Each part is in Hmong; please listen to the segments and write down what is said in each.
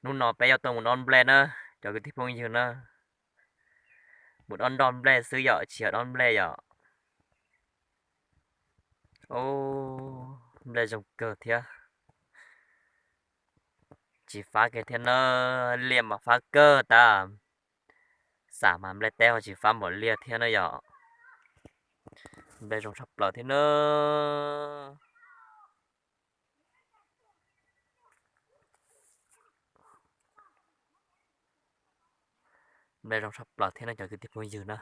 Hnub no peb yuav tuaj mus dob nplej na, cov kwv tij phooj ywg na. Mus dob nroj nplej xwb yom, tsis yog dob nplej yom. Nplej zoo kawg thiab. Tsis fab kiag thiab na, liaj mas fab kawg tas. Xam mas nplej teb ho tsis fab npaum liaj thiab na yom. Nplej zoo tshaj plaws thiab na. Nplej zoo tshaj plaws thiab no cov kwv tij phooj ywg na.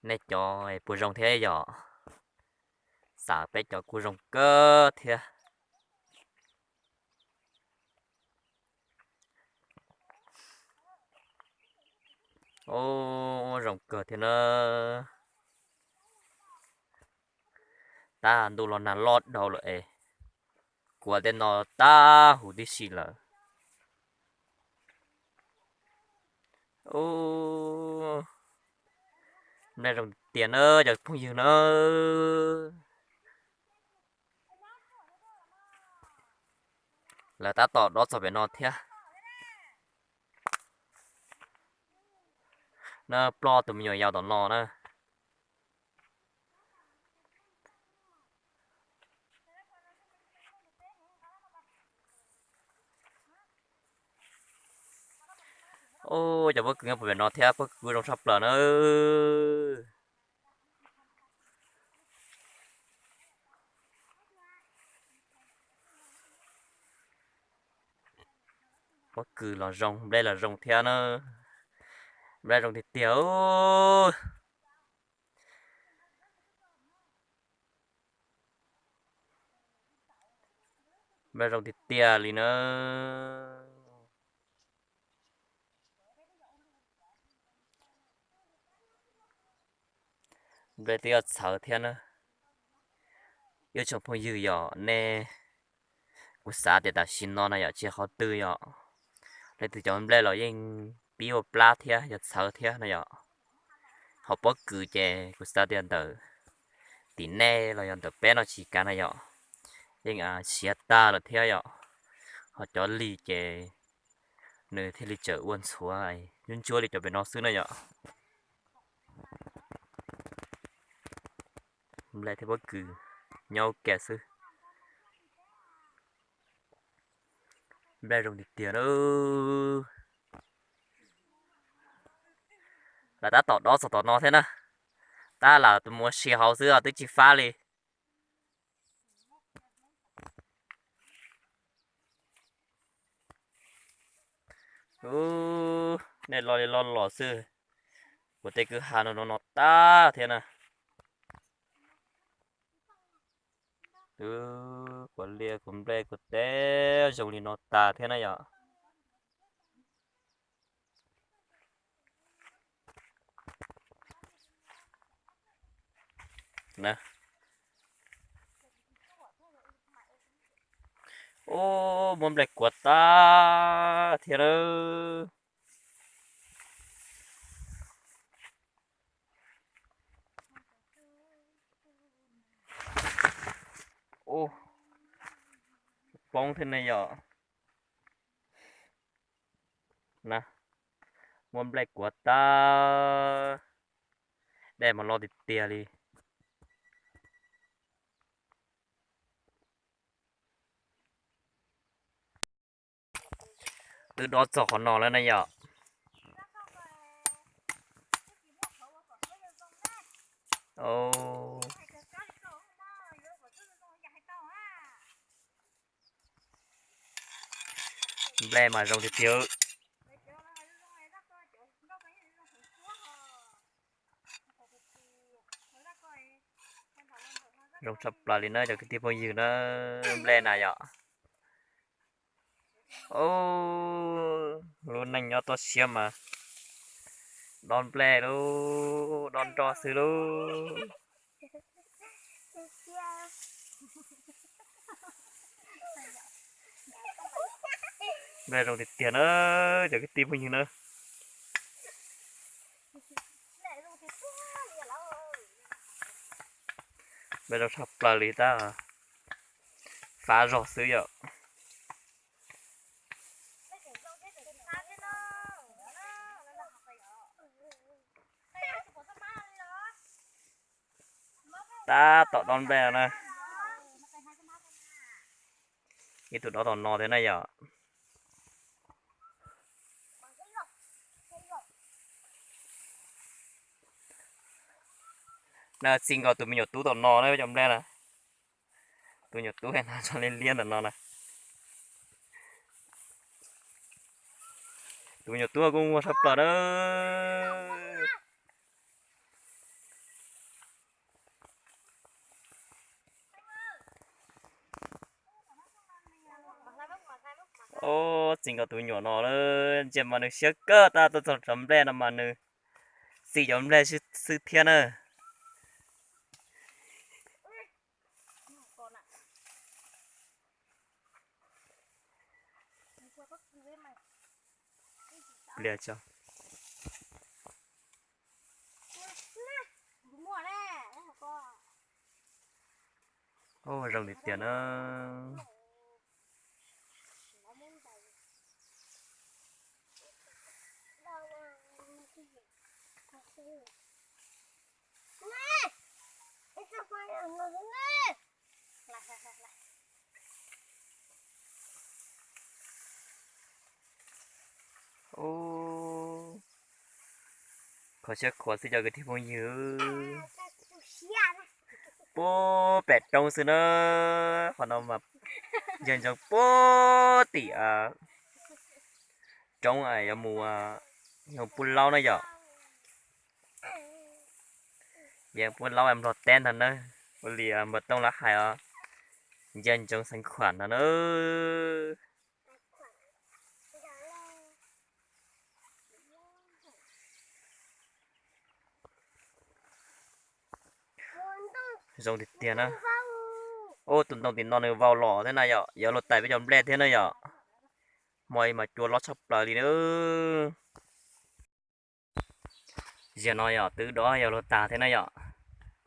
Nej cov puas zoo thiab yom? Xam peb cov kuj zoo kawg thiab. Ub, zoo kawg thiab na. Tab ntuj los nag loj dhau lawm es, kuav tej no tag huv tib si lawm. Ub, nplej zoo tiag na cov phooj ywg na. Lawv tab tom dob txog pem no thiab. Na ploj tus me nyuam yaus tom no na. Ub, cov pob kws nyob puag pem no thiab, pob kws zoo tshaj plaws na. Pob kws los zoo, nplej los zoo thiab na. Nplej zoo tiag tiag. Nplej zoo tiag tiag li na. Nplej twb yuav txhawv thiab na. Ib tsoom phooj ywg yom, nej, kuv xav tias tam sim no na yom, tsis qhov twg yom, leej twg cov nplej los yeej pib ua plab thiab yuav txhawv thiab na yom. Ho pob kws ces kuv xav tias ntawm tim nej los yog ntawm peb no tsis kav na yom, yeej siav tag lawm thiab yom. Ho cov lig ces nws thiaj li tseem ua ntxhuav ntsuab ntsuab li cov pem no xwb na yom. Nplej thiab pob kws nyob ua ke xwb. Nplej zoo tiag tiag na. Lawv tab tom dob txog tom no thiab na. Tab lawv mus ua si hauv xwb os, twb tsis fab li. Ub, nej lo li lo los xwb. Kuv tej kwj ha no no tag thiab na. Ub, kuv liaj kuv nplej kuv teb zoo li no tas thiab na yom. Ub, muab nplej kuav tag thiab na. Ub, poob thiab ne yom. Na, muab nplej kuav tag, dej mas loj tiag tiag li. Twb dob txog qhov no lawm na yom. Nplej mas zoo tiag tiag. Zoo tshaj plaws li na cov kwv tij phooj ywg na, nplej na yom. Lub neej nyob toj siab mas dob nplej lub, dob nroj xwb lub. Nplej zoo tiag tiag na cov kwv tij phooj ywg na. Nplej zoo tshaj plaws li tab, fab zog xwb yom. tab tom dob nplej no na. Ib tug dob tom no thiab na yom. Na txi nkaus tus me nyuam tub tom no na cov nplej na. Tus nyuam tub no tso liab liab ntawm no na. Tus me nyuam tub kuj muaj tshaj plaws na. Ob, txi nkaus tus me nyuam no, ntsia mas nws siab kawg, tab tuaj txog cov nplej no mas nws txi cov nplej xwb thiab na. Pliag tso. Ub, zoo li tiag na. Ub, kho siab khuav xwb cov kwv tij phooj ywg. Puag pem roob xwb na, qhov no mas ncig ntsoov puag tim roob yuav mus yog puag laub na yom. Yeej puag laub nplog teb ntag na, ua li npawg Tooj lawv hais os, ncig ntsoov xeev khuam ntag na. Zoo tiag tiag na. Ub, tus ntoo tim no nws vau los thiab na yom, yuav luag tais peb cov nplej thiab na yom. Hmo i mas cua loj tshaj plaws li na. Zaum no yog twb dob yuav luag tas thiab na yom,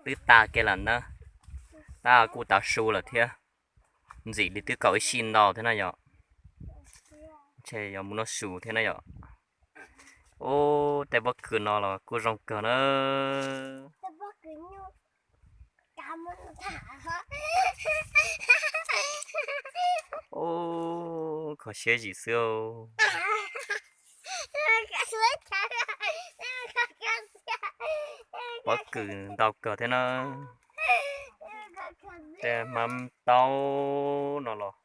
twb tas kiag lawm na, tab kuj tav su lawm thiab, ntxim li twb kaum ib sij ntau thiab na yom. Ntshe yuav mus noj su thiab na yom. Ub, tej pob kws no los kuj zoo kawg na. Ub, kho siab zim xwb. Pob kws ntau kawg thiab na. Tej hmab taub no los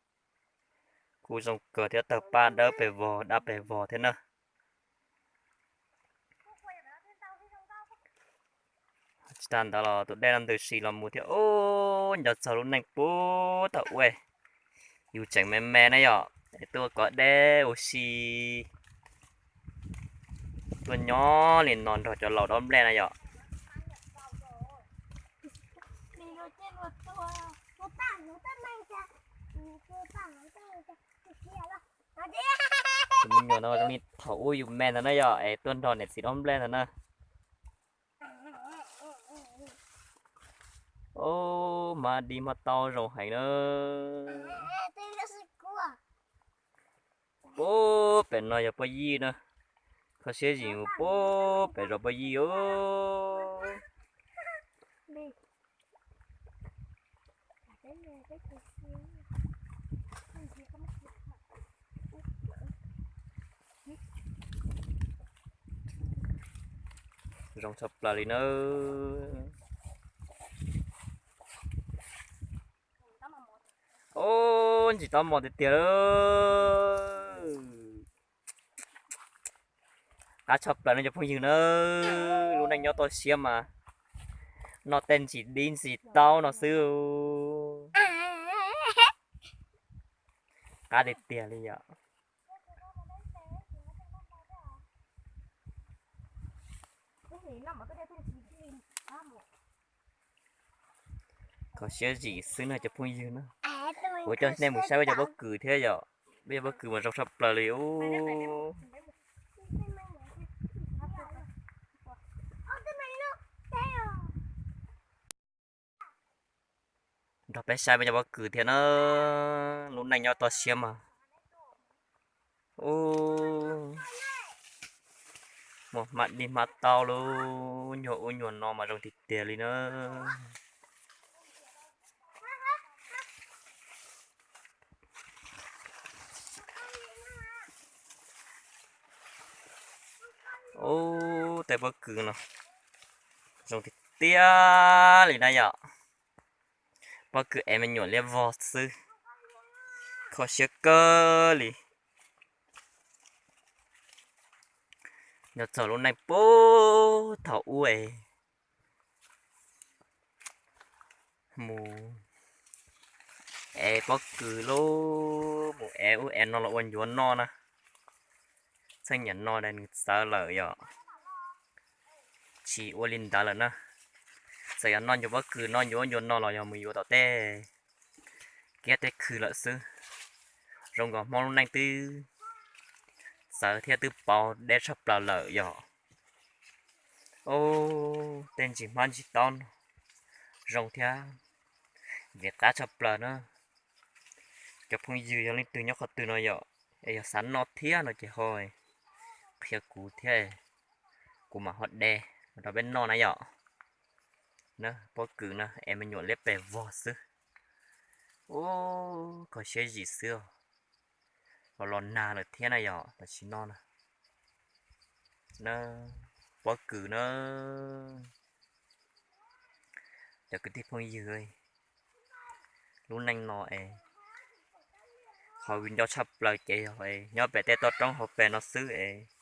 kuj zoo kawg thiab, tawg paj dawb pes vog daj pes vog thiab na. Tsis tas ntawd los tus dej no ntws si los mus thiab. Ub, nco txog lub neej puag thaum ub, yus tseem me me na yom, es tuaj kov dej ua si, tuaj nyob li no nrog cov laus dob nplej na yom. Tus me nyuam no zoo li thaum ub yus me ntawd na yom, es tuaj nrog niam txiv dob nplej ntawd na. Ub, hmab dib hmab taub zoo heev na. Puag pem no yog pob yib na, kho siab zim mus puag pem zos pob yib os. Zoo tshaj plaws li nawb. Ub, ntsim taub hmo tiag tiag lawm. Qab tshaj plaws no cov phooj ywg na, lub neej nyob toj siab mas noj tej ntsim dib ntsim taub no xwb. Qab tiag tiag li yom. Kho siab zim xwb no cov phooj ywg na. Kuv coj nej mus saib peb cov pob kws thiab yom. Peb cov pob kws mas zoo tshaj plaws li ub. Nrog peb saib peb cov pob kws thiab na, lub neej nyob toj siab mas. Ub, muaj hmab dib hmab taub lub nyuag ub nyuag no mas zoo tiag tiag li na. Pob kws no zoo tiag tiag li na yom. Pob kws es me nyuam liab vog xwb, kho siab kawg li. Nyob txog lub neej puag thaum ub es mus ev pob kws lub, mus ev ub ev no los ua ncuav noj na. Txheej niam no nws txawv lawm yom, tsis ua li ntawd lawm na. Txawm yog noj ncuav pob kws, noj ncuav ncuav no los yog mus yuav tom tej kiab tej khw lawm xwb. Zoo nkaus Hmoob lub neej twb txawv thiab twb pauv deb tshaj plaws lawm yom. Ub, tej ntsis hmab ntsis taub no zoo thiab vim qab tshaj plaws na. Cov phooj ywg yog leej twg nyob qhov twg no yom, es yog xav noj thiab no ces ho qhia kuv thiab, kuv mam ho de rau peb noj na yom. Na, pob kws na es me nyuam liab pes vog xwb. Ub, kho siab zim xwb os. Los los nag lawm thiab na yom, tam sim no na. Na, pob kws na, cov kwv tij phooj ywg, lub neej no es qhov nco tshaj plaws ces yog nyob pem tej toj roob hauv pes no xwb es